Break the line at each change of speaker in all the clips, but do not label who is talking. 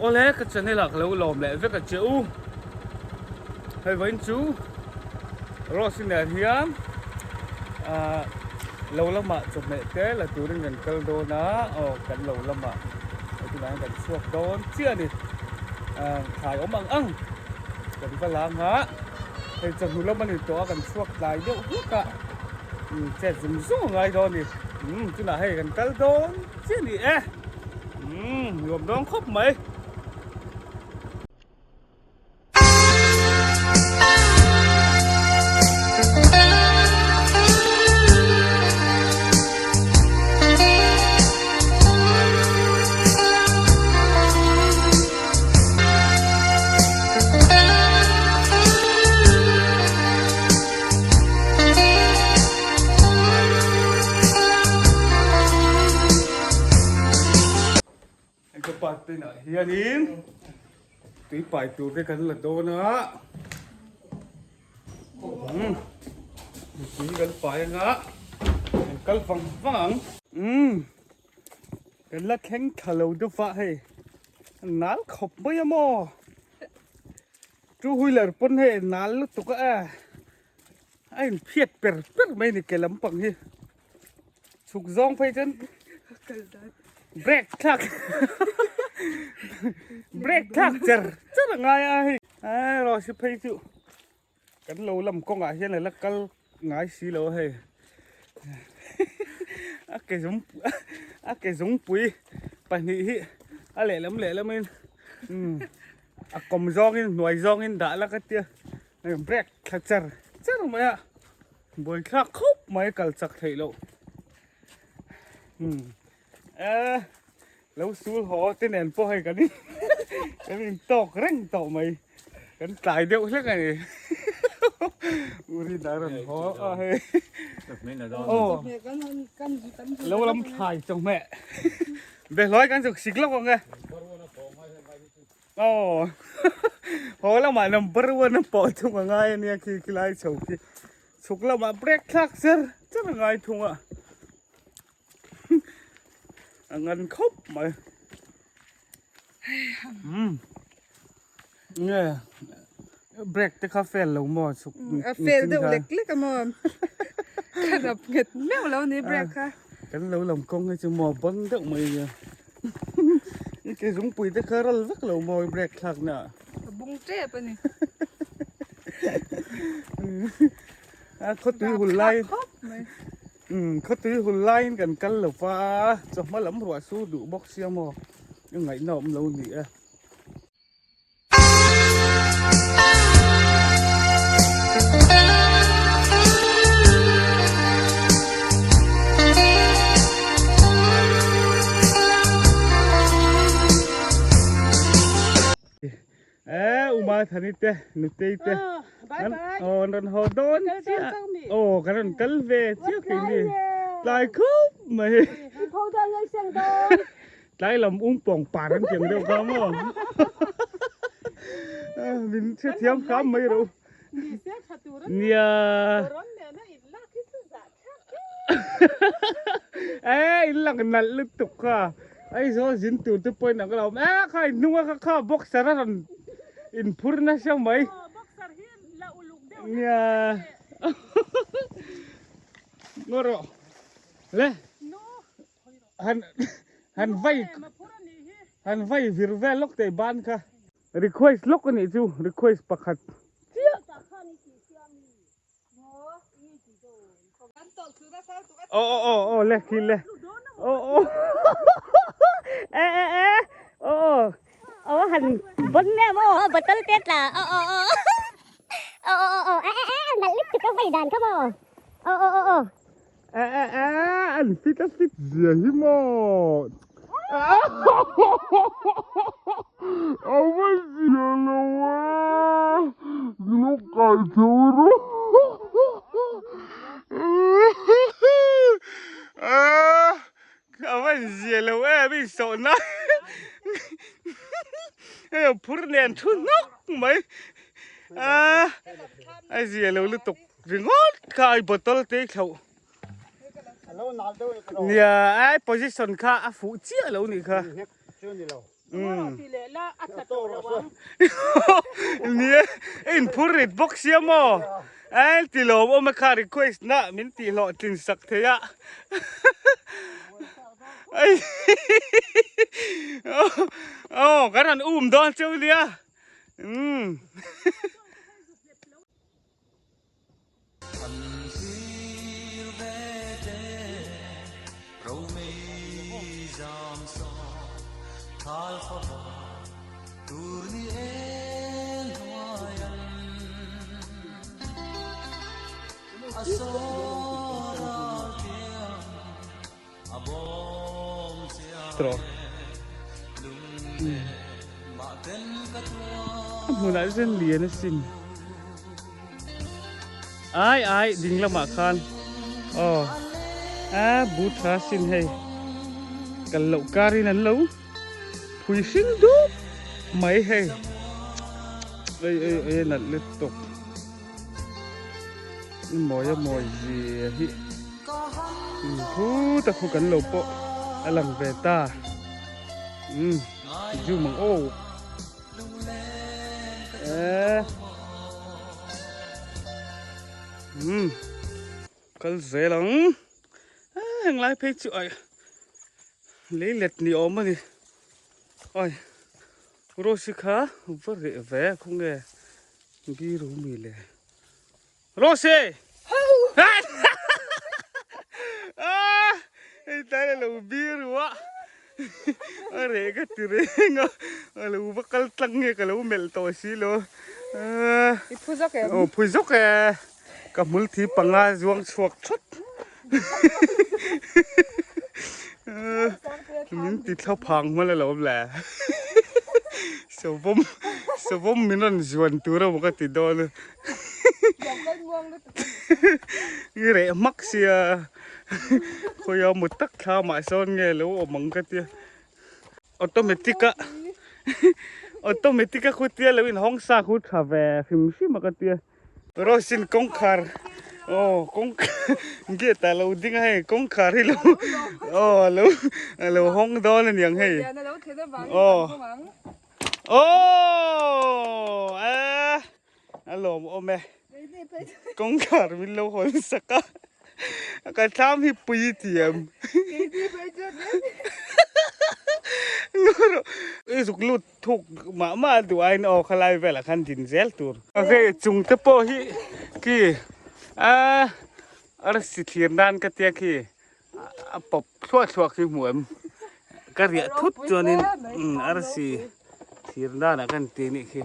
Awle ka channel ah ka lo lawm leh vek a che u. Hei vawiin chu Rose nen hian ah lo lamah chawhmeh te la turin kan kal dawn a, aw kan lo lamah tunah hian kan chhuak dawn chiah a ni. Ah thlai awm ang ang kan va lang a, hei chawhnu lam a ni tawh a kan chhuak tlai deuh hlek a, umm chet zung zung a ngai dawn a ni. Umm tunah hei kan kal dawn chiah a ni e. Umm nuam dawn khawp mai. Ka pa te ah hianin tui pai tur te kan la dawn a umm tui kan pai anga kan kal vang vang ang umm kan la thleng thla lo deuh a hei nal khawp mai a maw two wheeler pawn hei nal lutuk a a inphiat per per mai a ni ke lampang hi. Chhuk zawng phei chuan break thlak break thlak cher cher a ngai a hei a rawh si phei chu kan lo lam kawngah hian a la kal ngai si lo a hei a ke zum a ke zungpui pahnih hi a lehlam lehlamin a kawm zawngin hnuai zawngin dah la ka tia break thla cher cher mai a. Buaithlak khawp mai kal chak theih loh umm eh lo sul haw te nen pawh hei kan in kan in tawk reng tawh mai kan tlai deuh hlek a ni Uri a rawn haw a hei aw lo lam thlai chawhmeh behlawi kan zuk sik lawk ang e. Aw haw lamah number one a pawh thung a ngai ania khi khilai chho khi chhuk lamah break thlak cher cher a ngai thung a a ngan khawp mai umm nge break te kha fail lo maw chhuk
a fail deuh lek lek a maw ka rap nghet meuh lo ni break kha
kan lo lam kawng hi chu maw bon deuh mai ania. I ke zungpui te kha ral vek lo mawi break thlak na.
A bung tep a ni.
A khawtui hul lai. Um khawtui hul laiin kan kal lo va chawhma lam ruah su duh bawk sia maw i ngaihna awm lo ni e. Eh, uma thani te nutei te
Bye bye.
Oh, an rawn haw dawn chiah. Oh, kan rawn kal ve chiah kei ni. Tlai khup mai. Tlai lam um pawng par an tiang deuh kha maw? Min hrethiam kham mai ro. Nia. Eh, in lang nalh lutuk kha. Aizawl zin tur te pawhin ang lo awm. Eh, kha in hnung a kha kha boxer a rawn in phur nasa mai. Nia. Ngaw rawh. Le. Han han vai han vai vir vel lawk teh ban kha. Request lawk a nih chu request pakhat chiah. Aw aw aw aw le khi le aw aw
e e e aw aw aw han bon em aw bottle te tla aw aw aw aw aw aw e e e nalh lutuk a vai dan kha maw aw aw aw aw.
E e e an fit a fit zia hi maw a va zia lo e lo kai theu rawh a va zia lo e mi sawh na hei a phur nen thu hnawk mai a a zia lo lutuk. Ringawt kha ai bottle te i thlauh. Nia ai position kha a fuh chiah lo nih kha. Nia, i inphur rit bawk sia maw? Ain ti lawm awm a kha request na min tih hlawhtlin sak thei a. Aw, kan rawn um dawn cheu nia. Umm. A hmunah chuan lian asin ai ai ding lamah khan aw a bu tha sin hei kal loh karin an lo phui hring dup mai hei ei ei ei a nalh lutuk. I mawi a mawi zia hi thu tak khu kan lo pawh a lang ve ta umm zoom ang aw eh umm kal zel ang eh henglai phei chu ai lei let ni awm a ni ai Rose kha va reh ve khawnge biru mi le. Rose! Ah! Hei tlai a lo biru a. A reh ka ti reng a. A lo va kal tlang nge ka lo melh tawh si lo.
I phu zawk em?
Aw phu zawk e. Ka hmul thi panga zuang chhuak thawt. Min ti thla phang hman a lo le. Savawm savawm min rawn zuan tur emaw ka ti dawn a. I reh hmak sia khawiah mut tak thla mah sawn nge lo awm ang ka tia. Automatic a automatic a khutia lo inhawng sa khu tha ve hrim hrim a ka tia. Rosin kawngkhar aw kawng gate ah lo ding a hei kawngkhar hi lo aw alo alo hawng dawn a niang hei aw aw eh a lawmawm e kawngkhar min lo hawn sak a ka thlam hi pui thiam i zuk lut Thuk mah mah duh aiin aw khalai velah khan din zel tur. Hei chung te pawh hi khi a arsi thlir nan ka tia khi a pawp thluah thluah khi hmu em ka riah thut chuanin arsi thlir danah kan ti anih khi.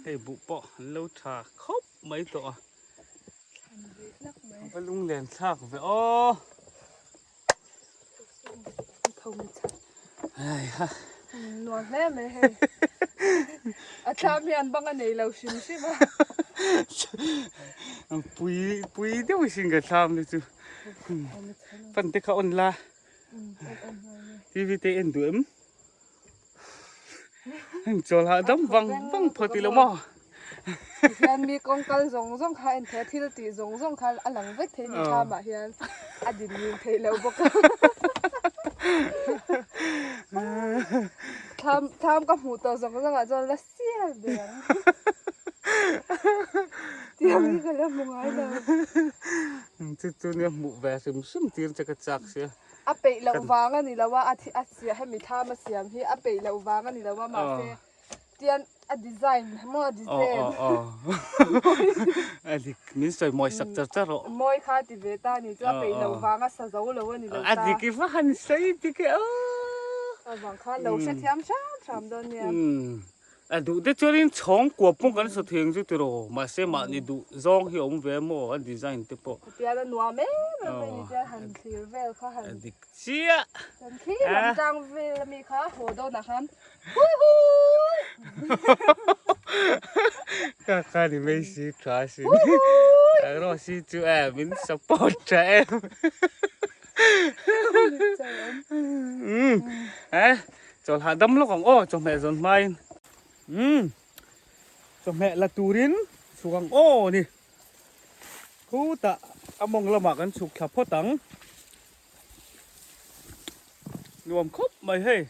Hei buh pawh an lo tha khawp mai tawh a. Va lunglen thlak ve aw. Ai ha.
Nuam hle mai hei. A thlam hian bang a nei lo hrim hrim a.
Pui pui deuh sin ka thlam te chu. Fan te kha on la. TV te en duh em? Chawl hahdam vang vang phawt ilo maw?
Tihian mi kawng kal zawng zawng kha en thei a, thil tih zawng zawng kha a lang vek thei ni thlamah hian a din ngin theih loh bawk a. Thlam thlam ka hmuh tawh zawng zawngah chuan la sial ber ang. Tiang hi ka la hmu ngai lo.
Chu chu nia hmuh ve hrim hrim tir che ka chak sia.
A peih loh vang a ni lo a, a thi a siam hemi thlam a siam hi a peih loh vang a ni lo a mahse tian a design maw a design
a dik min sawi mawi sak char char rawh
mawi kha ti ve ta ni chu a peih loh vang a sa zo lo a ni lo ta
a dik i va han sawi dik e aw
a vang khan lo hrethiam hram hram dawn nia.
A duh te chuanin chhawng kua pawh kan sa thei ang chu tiraw mahse mahni duh zawng hi a awm ve maw a design te pawh.
Tian a nuam em em mai ni tian han thlir vel kha han.
A dik chiah.
Kan thlir lam tlang vel ami kha haw dawnah khan hui hui.
Ka kha ni mai si tha sin. Rosy chu e min support tha em. Umm eh Chawl hahdam lawk ang aw chawhmeh zawn hmain umm chawhmeh la turin chhuk ang aw ni khutah a mawng lamah kan chhuk thla phawt ang. Nuam khawp mai hei.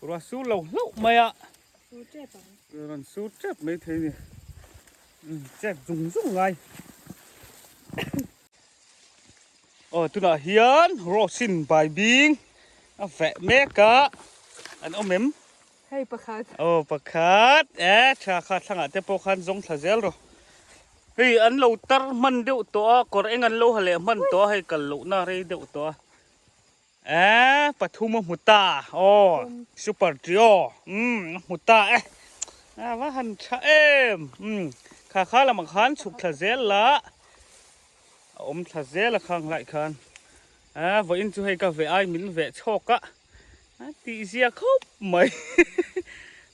Ruah sur lo hlauh mai a.
Sur tep ang.
Rawn sur tep mai thei ni. Umm chek zung zung ngai. Aw tunah hian Rosin bai bing a veh mek a an awm em?
Hei pakhat.
Aw pakhat e tha kha thlangah te pawh khan zawng thla zel rawh. Hei an lo tar hman deuh tawh a kawr eng an lo ha leh hman tawh a hei kal lohna rei deuh tawh a. E pathum a hmu ta aw super trio umm a hmu ta e a va han tha em umm kha kha lamah khan chhuk thla zel la a awm thla zel a khang hlai khan a vawiin chu hei ka veh ai min veh chhawk a a tih zia khawp mai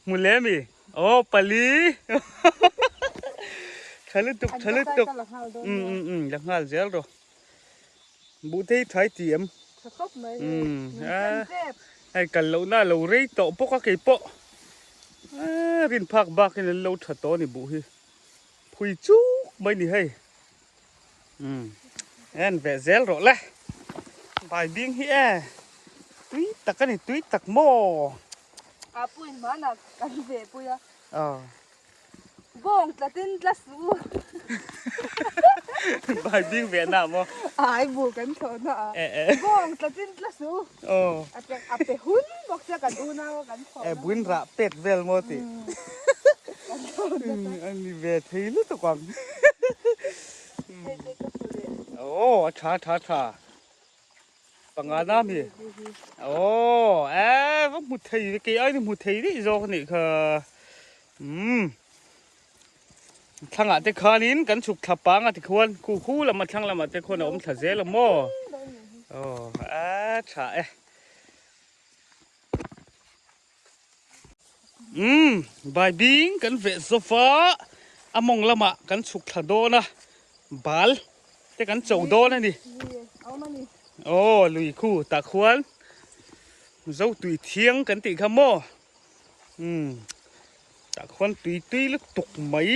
hmu leh mi aw pali tha lutuk tha lutuk umm umm umm la nghal zel rawh. Buhtei thai ti em?
Tha khawp mai hei. Min chen tep.
Hei kal lohna a lo rei tawh bawk a kei pawh. Rin phak bakin an lo tha tawh a ni buh hi. Phui chuk mai ni hei. En ve zel rawh le. Bai bing hi e. Tui tak a ni tui tak maw.
A puin hmanah kan ve pui a. Bawng tlatin tla suh u.
Bai bing ve na maw?
Ai bu kan thlawh na a. Bawng tlatin tla suh u.
Aw.
A pe a pe hun bawk sia kan unau a kan thlawh na.
E buin rah pet vel maw tih.
Kan thlawh na ta.
A ni ve thei lutuk ang. Aw a tha tha tha. Panga na mi. Aw e va hmu thei ve kei ai ni hmu thei daih zawk anih kha. Umm thlangah te khanin kan chhuk thla pang a tikhuan khu khu lama thlang lamah te khuan a awm thla zel a maw. Aw a tha e. Umm bai bing kan veh zawfa a mawng lamah kan chhuk thla dawn a bal te kan cho dawn a ni aw lui khu tah khuan zo tui thiang kan tih kha maw umm tah khuan tui tui lutuk mai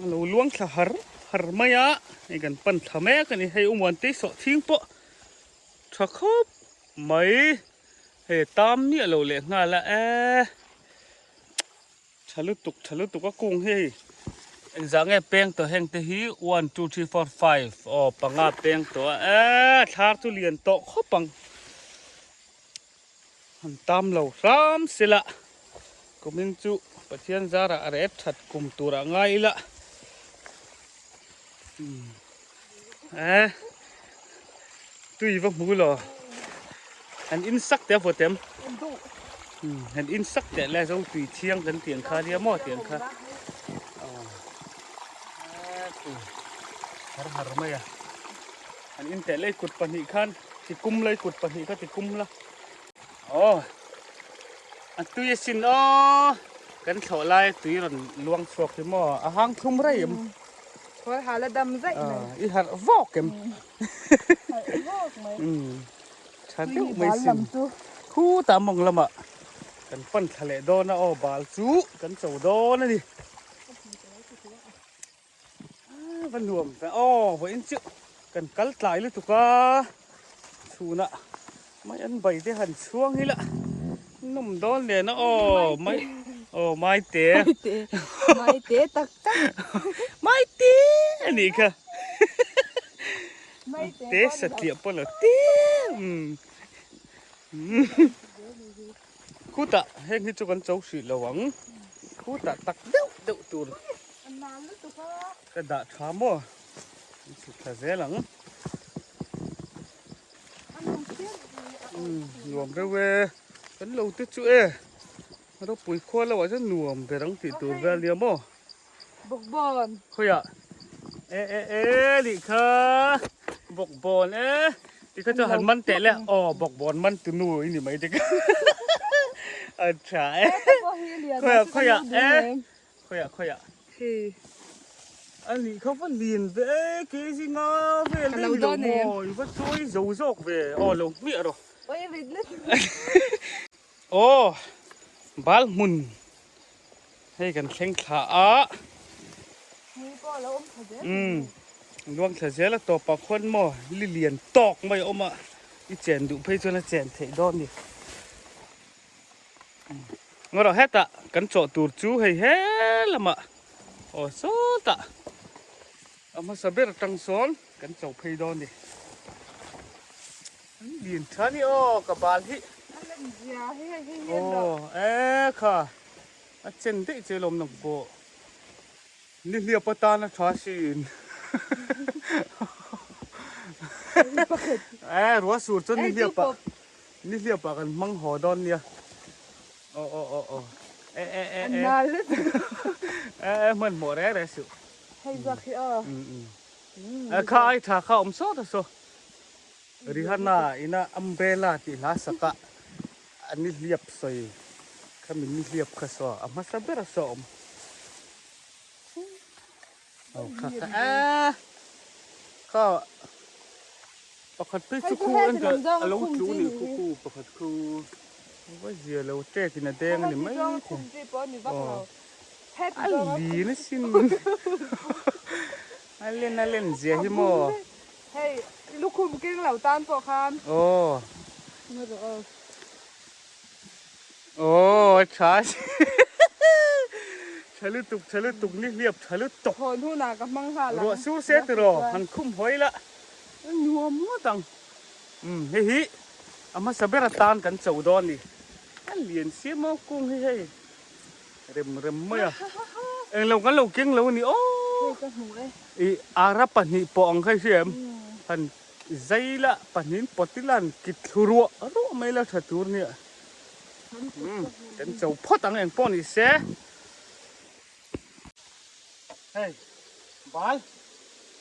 a lo luang thla har har mai a hei kan pan thla mek a ni hei umuan te sawh thing pawh tha khawp mai. Hei tam miah lo leh nghal a e tha lutuk tha lutuk a kung hi hei engzah nge peng tawh heng te hi one two three four five aw panga peng tawh a e thlar chu lian tawh khawp ang han tam lo hram sela kumin chu Pathian zarah a reh that kum turah ngai ila e tui va hmu lo an in sak te a vawt em an in sak teh le zo tui thiang kan tih ang kha nia maw tih ang kha har har mai a an in teh lei kut pahnih khan ti kum lei kut pahnih kha ti kum la aw a tui asin aw kan thlawh lai tui rawn luang chhuak hi maw a hang thlum rei em
Khawi hal a dam zaih mai.
I harh vawk em?
Harh vawk mai.
Tha deuh mai sin. Khu ta mawng lamah kan pan thla leh dawn a aw bal chu kan cho dawn a ni. Va nuam ve aw vawiin chu kan kal tlai lutuk a chhunah mai an bai te han chhuang ila nawm dawn nen a aw mai aw mai te
mai te tak tak
mai te a nih kha te satliah pawh lo te khutah heng hi chu kan cho hrih lo ang khutah tak deuh deuh tur ka dah tha maw an chhuk thla zel ang nuam reuh e kan lo te chu e ropui khua lo ah chuan nuam ber ang tih tur vel nia maw
bawkbawn
khawiah e e e nih kha bawkbawn e tikha chu han man teh le aw bawkbawn man tu nu i ni mai te kha a tha e khawiah khawiah e Khawiah khawiah.
Hei.
A nih kha va lian ve e kg nga vel daih ni lo maw i va chawi zo zawk ve aw lo hmiah rawh.
Oi rit lut.
Aw bal hmun hei kan thleng thla a.
Mui pawh a lo awm thla zel.
Umm luang thla zel a tawpah khuan maw li lian tawk mai a awm a. I chen duh phei chuan a chen theih dawn ni. Ngarawh hetah kan chawh tur chu hei he lamah aw sawtah a hmasa ber atang sawn kan cho phei dawn ni. An lian tha ni aw ka bal hi. Aw e kha a chen daih che lawm nang pawh. Nihliap atan a tha sin. E ruah sur chuan nihliap ah nihliap ah kan hmang haw dawn nia. Aw aw aw aw e e e e e e hmanhmawh reng reng suh.
Hei zawk hi aw.
E kha ai tha kha awm sawt a saw. Rihanna ina umbrella tih hla sak a a nihliap sawi kha mi nihliap kha saw a hmasa ber a saw awm. Aw kha kha e kha pakhat phei chu khu en ka a lo tlu ni khu khu pakhat khu va zia lo tek in a deng a ni mai thei. Aw a lin asin a len a len zia hi maw.
Hei lukhum keng lo tan pawh khan.
Aw. Aw a tha a si. Tha lutuk tha lutuk ni hliap tha lutuk.
Hawn hunah ka hmang nghal ang.
Ruah sur se tiraw han khum hawi la nuam ngawt ang. Umm hei hi a hmasa ber atan kan cho dawn a ni. A lian sia maw kung hi hei rem rem mai a. Englo kan lo keng lo a ni aw.
Hei ka hmu e.
Ih ara pahnih pawh ang kha i hria em? Han Zai la pahnihin pawt ila an kit thlu ruah ruah mai la tha tur nia. Umm kan cho phawt ang eng pawh ni se. Hei bal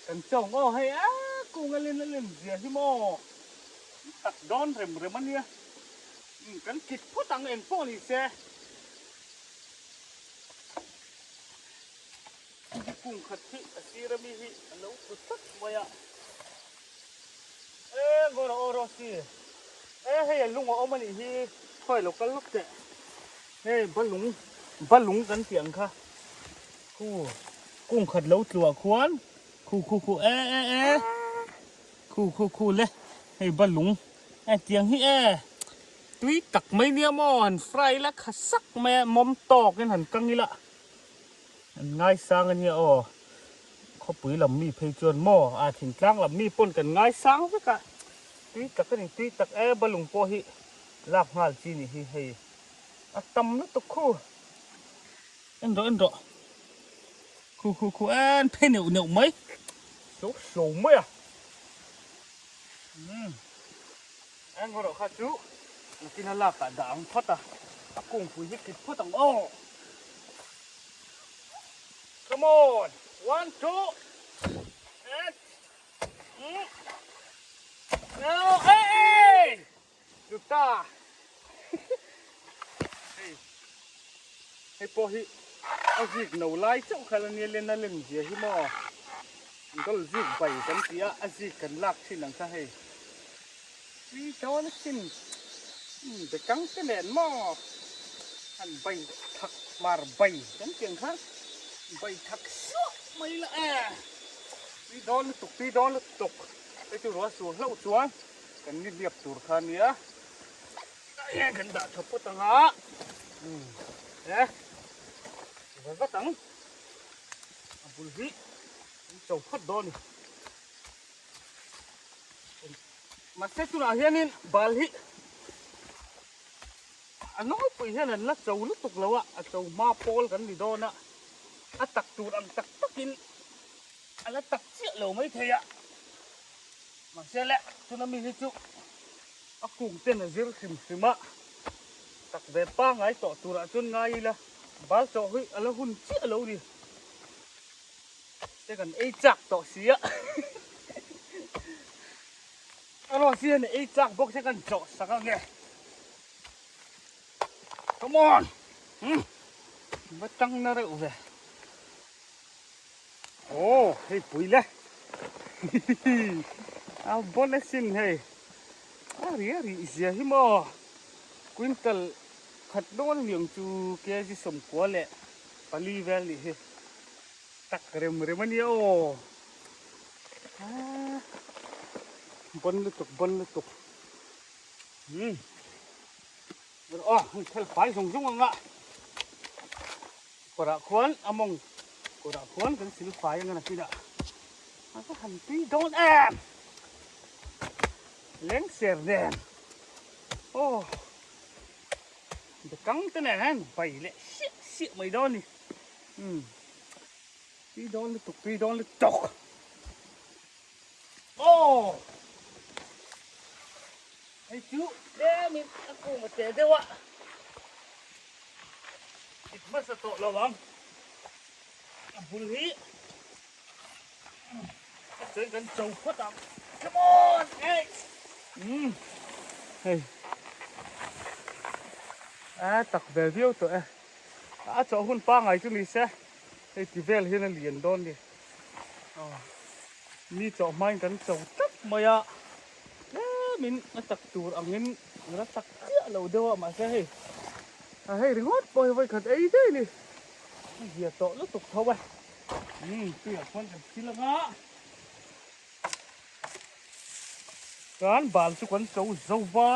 kan cho ang aw hei a kung a len a len zia hi maw tak dawn rem rem a nia. Umm kan kit phawt ang eng pawh ni se. Kung khat hi a sir ami hi a lo tlu tlat mai a. E ngawr a aw Rosy. E hei a lung a awm a nih hi khawi lo kal lawk teh. Hei balung balung kan tih ang kha. Khu kung khat lo tluah khuan khu khu khu e e e khu khu khu le hei balung e tiang hi e tui tak mai nia maw han fry la kha sak mai a mawm tawkin han kang ila. An ngaisang a nia aw. Khawpui lam mi phei chuan maw a thingtlang lam mi pawn kan ngaisang vek a. Tui tak a ni, tui tak e balung pawh hi lak nghal chi nih hi hei a tam lutuk khu. En rawh en rawh. Khu khu khu en phei neuh neuh mai. Hlo hlo mai a. Umm. Eng erawh kha chu nakin a lakah dah ang phawt a, a kungpui hi kit phawt ang aw. Come on! One, two, and no, hey, hey! Chuta! Hei, hei pawh hi a zik no lai chauh kha la nia len a len zia hi maw. Gold zik bai kan ti a, a zik kan lak thin ang kha hei. Tui dawn asin, umm bekang te nen maw han bai thak mar bai kan ti ang kha bai thak suah mai la e. Tui dawn lutuk, tui dawn lutuk, hei chu ruah sur hlauh chuan kan ni hliap tur kha a nia. Heng kan dah tha phawt ang a, umm e va vat ang. A bul hi an cho phawt dawn a ni. Mahse tunah hianin bal hi a nawlpui hian an la cho lutuk lo a, a cho hma pawl kan ni dawn a, a tak tur ang tak takin a la tak chiah lo maithei a. Mahse le tuna mi hi chu a kung ten a zir hrim hrim a, tak ve pangai tawh turah chuan ngai ila bal chawh hi a la hun chiah lo ni. Te kan ei chak tawh si a, a rawn hian ei chak bawk se kan chawh sak ange. Come on! Hmm. Va tang na reuh ve. Aw hei pui le a bon asin hei a ri a rih zia hi maw quintal khat dawn liang chu kg 94 vel nih hi tak rem rem ania aw bon lutuk bon lutuk. Umm aw hei thel fai zawng zawng anga kawrah khuan a mawng kawrah khuan kan sil fai anga nakinah a va han tui dawn em leng ser nen aw bekang te nen hian bai leh siah siah mai dawn a ni umm tui dawn lutuk tui dawn lutuk. Aw! Hei chu tlemin a kung a che deuh a, dik hmasa tawh lo ang. A bul hi a chuan kan cho phawt ang. Come on! Hey! Umm hei a tak ve viau tawh e. A chawh hun pangai chu ni se hei ti vel hian a lian dawn ni. Mi chawh hmain kan cho tlat mai a, tlemin a tak tur angin an la tak chiah lo deuh a, mahse hei a hei ringawt pawh hi vawikhat ei daih a ni, a zia tawh lutuk tho e, umm tuiah khuan kan thil anga chuan bal chu kan cho zo va,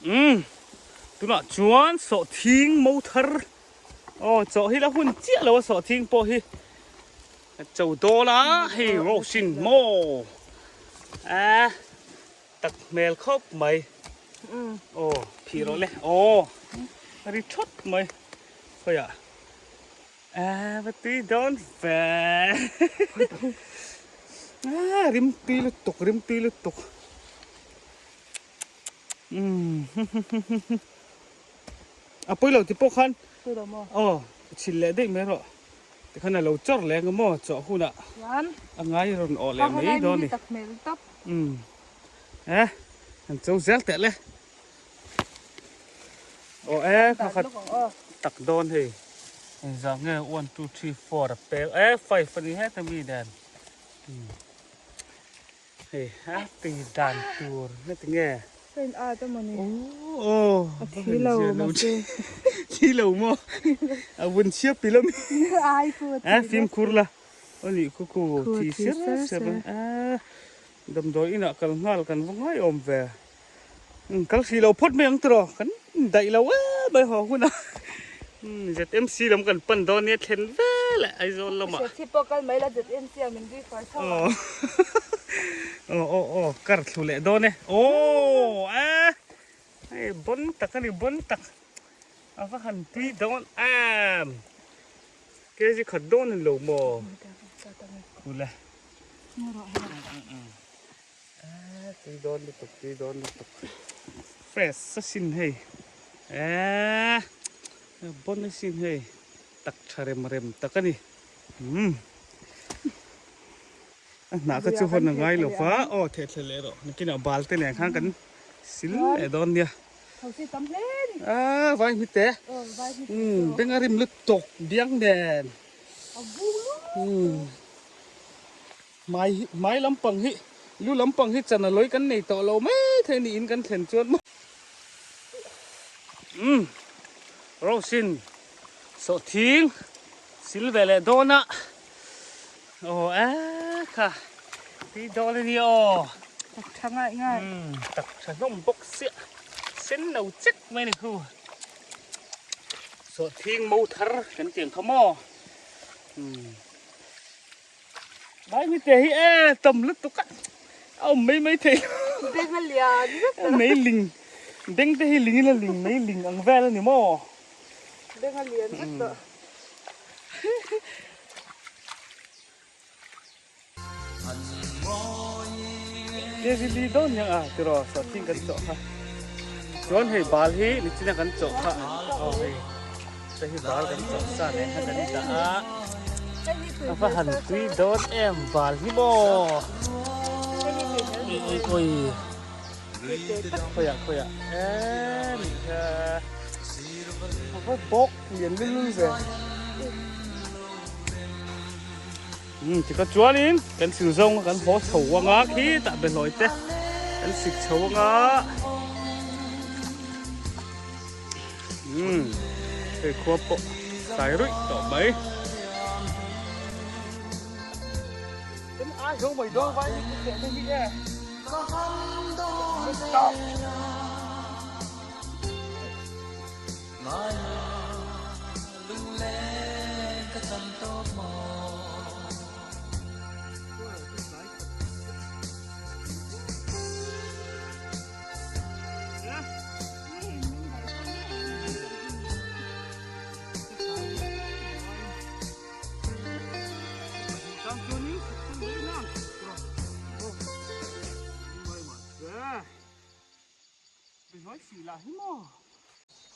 umm tunah chuan sawhthing mo thar. Aw chaw hi la hun chiah lo a sawhthing pawh hi a cho dawn a hei rose in maw a tak hmel khawp mai aw phih rawh le aw a ri thawt mai khawiah a va tui dawn ve a rim tui lutuk rim tui lutuk umm. A pawi lo ti pawh khan aw chhilh leh daih mai rawh tikhan a lo chawr leh ang maw chawh hunah a ngai rawn awh leh mai dawn a ni umm eh han cho zel teh le aw e kha khat tak dawn hei engzah nge one two three four a pek e five a ni het ami nen umm. Hei a tui dan tur na ti nge?
Ka in at a mawni.
Aw
A thi lo mahse.
Thi lo maw? A vun chhia pil a mi.
Ai khu a thi.
A fimkhur la. Aw nih khu khu thi ser ser a. Damdawi inah kal nghal kan va ngai awm ve. Kal hrih lo phawt mai ang tiraw? Kan indaih lo em mai haw hunah ZMC lam kan pan dawn nia thlen vel eh Aizawl lamah.
Hriat hi pawh kal mai la ZMC ah min zui far chauh a.
Aw aw aw kar thlu leh dawn e. Aw e hei bon tak a ni bon tak a va han tui dawn em. Kg khat dawn a ni lo maw? Ule. Eee tui dawn lutuk tui dawn lutuk fresh a sin hei eee bon a sin hei tak tha rem rem tak a ni umm a hnah kha chu hawn a ngai lo va aw theh thleh leh rawh nakinah bal te nen khan kan sil leh dawn nia aaa vai hmite umm beng a rim lutuk biang nen umm. Hmai hi hmai lampang hi lu lampang hi chan a lawi kan nei tawh lo mai thei niin kan thlen chuan maw umm Rose in sawhthing sil ve leh dawn a aw e kha tui dawn a ni aw
tak tha ngai ngai
umm tak tha hlawm bawk sia sen lo chek mai a ni khu sawhthing mo thar kan tiang kha maw umm. Mai mi te hi e tam lutuk a a awm mai mai thei lo.
Beng a lian vek
a. Mei ling beng te hi ling in a ling mei ling ang vel a ni maw.
Beng a lian vek tawh.
Kg li dawn hiang a tiraw sawhthing kan chawh kha. Chuan hei bal hi nichina kan chawh kha aw hei. Hei hi bal kan chawh sa leh kha kan dah a, a va han tui dawn em bal hi maw ui khawiah khawiah em kha a va bawk lian lul ve um tikha chuanin kan sil zawng a kan haw chho anga khitah behlawi te kan sik chho anga. Umm hei khua pawh tlai ruih tawh mai. Kan ai zo mai dawn vai hi theh te hi e.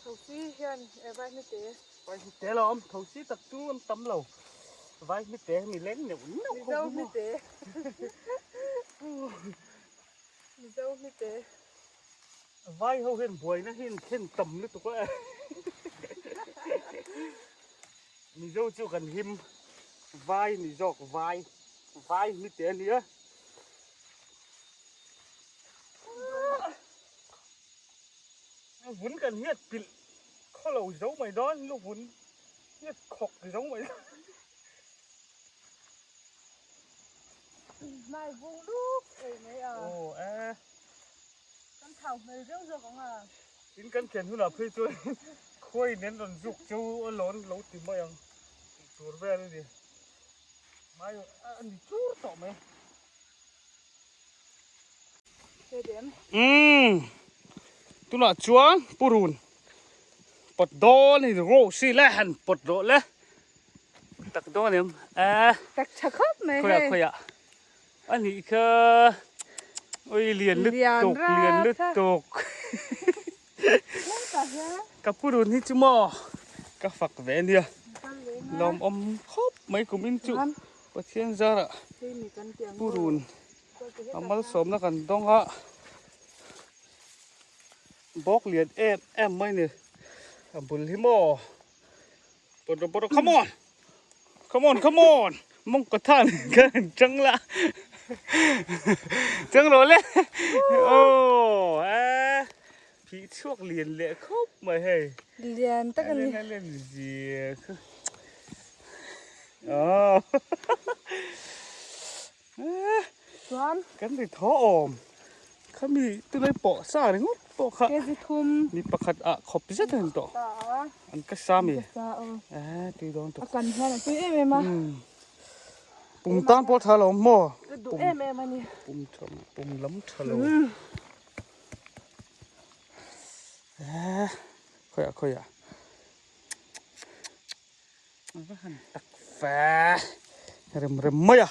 Thosi hian e vai hmite.
Vai hmite lo awm thosi tak chu an tam lo. Vai hmite mi leng neuh neuh
ho. Mizo hmite. Mizo hmite.
Vai ho hian buaina hi an thlen tam lutuk a. Mizo chu kan him vai ni zawk vai vai hmite a nia. Vun kan hiat pilh khaw lo zo mai dawn lu vun hiat khawk zo mai dawn.
Hmai vung luk ei mai a.
Aw e.
Kan thau hmel viau zawk ang a.
In kan thlen hunah phei chuan khuai nen rawn zuk chu a lawn lo ti mai ang tih tur vel a ni. Hmai a ni chur tawh mai. Umm tunah chuan purun pawt dawn a ni rose hi le han pawt rawh le tak dawn em e
tak tha khawp mai hei
khawiah khawiah a nih kha ui lian lutuk lian lutuk ka purun hi chu maw ka fak ve a nia lawmawm khawp mai kum in chu Pathian zarah purun a malsawmna kan dawng a bawk lian em em mai ni a bul hi maw pawt rawh pawt rawh come on come on come on mawng ka than ka han chang la chang rawh le aw e phih chhuak lian leh khawp mai hei
lian tak a ni
a len zia kha aw
Chuan
kan ri thaw awm khami tunai pawh sa ringawt pawh kha
kg thum
mi pakhat ah khawp zet a ni tawh an ka sa mi e tui dawn
tawh a kan hian a tui em em a
pum tan pawh tha lo maw
ka duh em em a ni
pum tha pum lam tha lo e khawiah khawiah A va han tak fe rem rem mai a.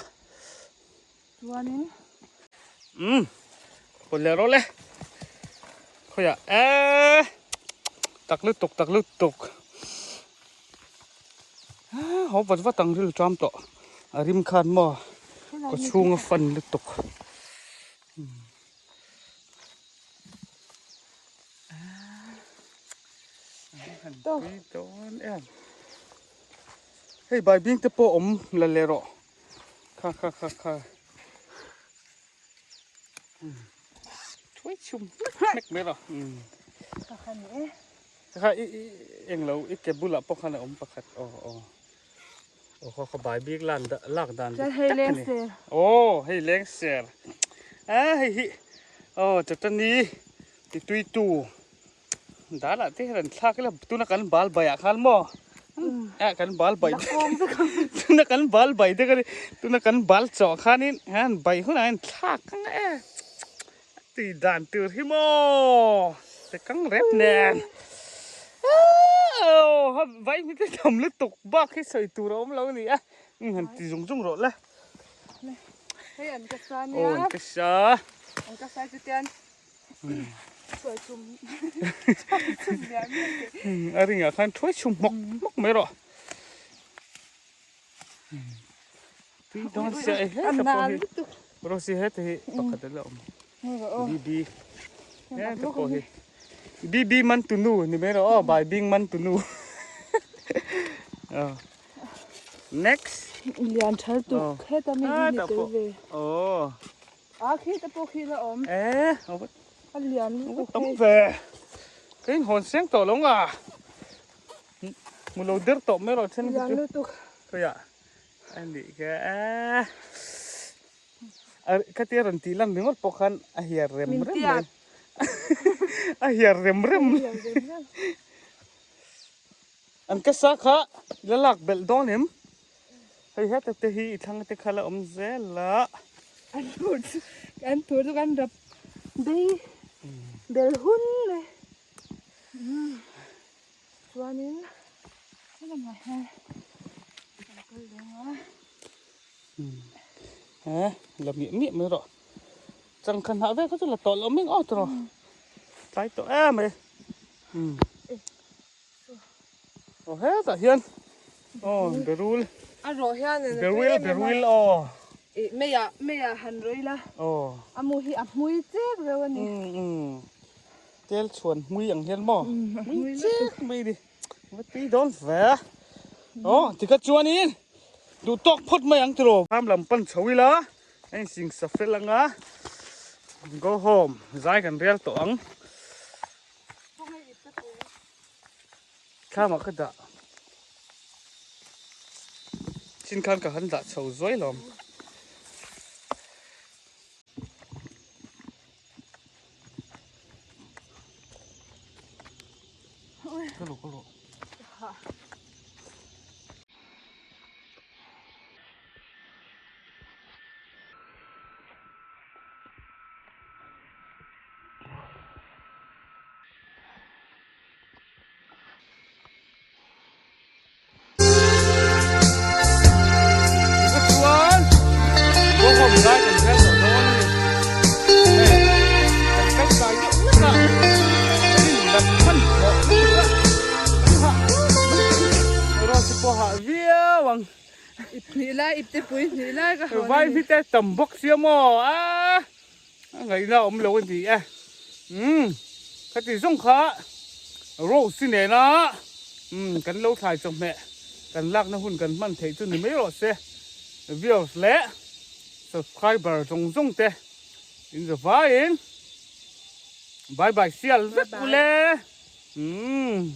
Chuanin.
Umm pawt leh rawh le. Khawiah eee tak lutuk tak lutuk. Haw vat vat ang ril ṭam tawh. A rim khan maw kaw chhung a fan lutuk. Hei baibing te pawh awm la leh rawh kha kha kha kha thuai chhum hlek hlek mai rawh kha i i englo i ke bulah pawh khan a awm pakhat aw aw aw kha kha baibing lan lak dan dik tak a ni aw hei lengser a hei hi aw chawtani ti tui tu dal ah te hian an thlak ila tuna kan bal bai ah khan maw ah kan bal bai tuna kan bal bai te kha tuna kan bal chawh khanin han bai hunah hian thlak ang e a tui dan tur hi maw te kang rep nen aw vai mi te tam lutuk bak hi sawi tur a awm lo a ni a han ti zung zung rawh le.
Hei an ka sa nia.
Aw an ka sa.
An ka sa chu tian thuai chhum chhum miah miah te.
A ringah khan thuai chhum hmawk hmawk mai rawh. Tui dawn sia e he ta pawh hi. Rosy he te hi pakhat a la awm. BB he ta pawh hi. BB man tu nu ni mai rawh aw bai bing man tu nu. Next.
Lian thal tuk heta mi hi ni tel ve.
Aw.
A khi te pawh khi la awm.
E.
A lian lutuk
tam ve. Ka in hawn seng tawh lo nga. Mu lo der tawh mai rawh then
Lian lutuk.
Khawiah. A nih kha. Khatia rawn tih lan ringawt pawh khan a hiar rem rem mai. A hiar rem rem. An ka sa kha la lak belh dawn em? Hei heta te hi i thlang te kha la awm zel a.
An tur chu an tur chu kan rap bei bel hun mai. Chuanin helamah hian kan kal dawn a.
He la miah miah mai rawh. Changkha hnah vel kha chu la tawh loh mai ang aw tawh. Tlai tawh em mai. Aw hetah hian aw berul.
A rawh hian
berul berul aw.
Ih meiah meiah han rawih la.
Aw.
A mu hi a hmui chek reuh a ni.
Tel chhuan hmui ang hian maw? Hmui chek mai ni. Va tui dawn ve a. Aw tikha chuanin duh tawk phawt mai ang tiraw. Farm lam pan chho ila a insing sa fel anga go home zai kan rel tawh ang. Thlamah ka dah. Chin khan ka han dah chho zuai lawm. Ka lo ka lo. Chuan bawngawm lai kan hriat tawh dawn a ni. Hei kan kal kai deuh hlek a, kan in lam hman hlawh lutuk a, kan hah Rose pawh hah viau ang.
Ip hnih lai, ip te pui hnih lai ka hawn a ni.
Vai hi te tam bawk sia maw a, a ngaihna a awm lo a ni e. Umm khati zawng kha Rose nena umm kan lo thlai chawhmeh kan lakna hun kan hman theih chu ni mai rawh se. Viewers leh subscriber zawng zawng te in za vaiin bye bye sial vek ule. Umm.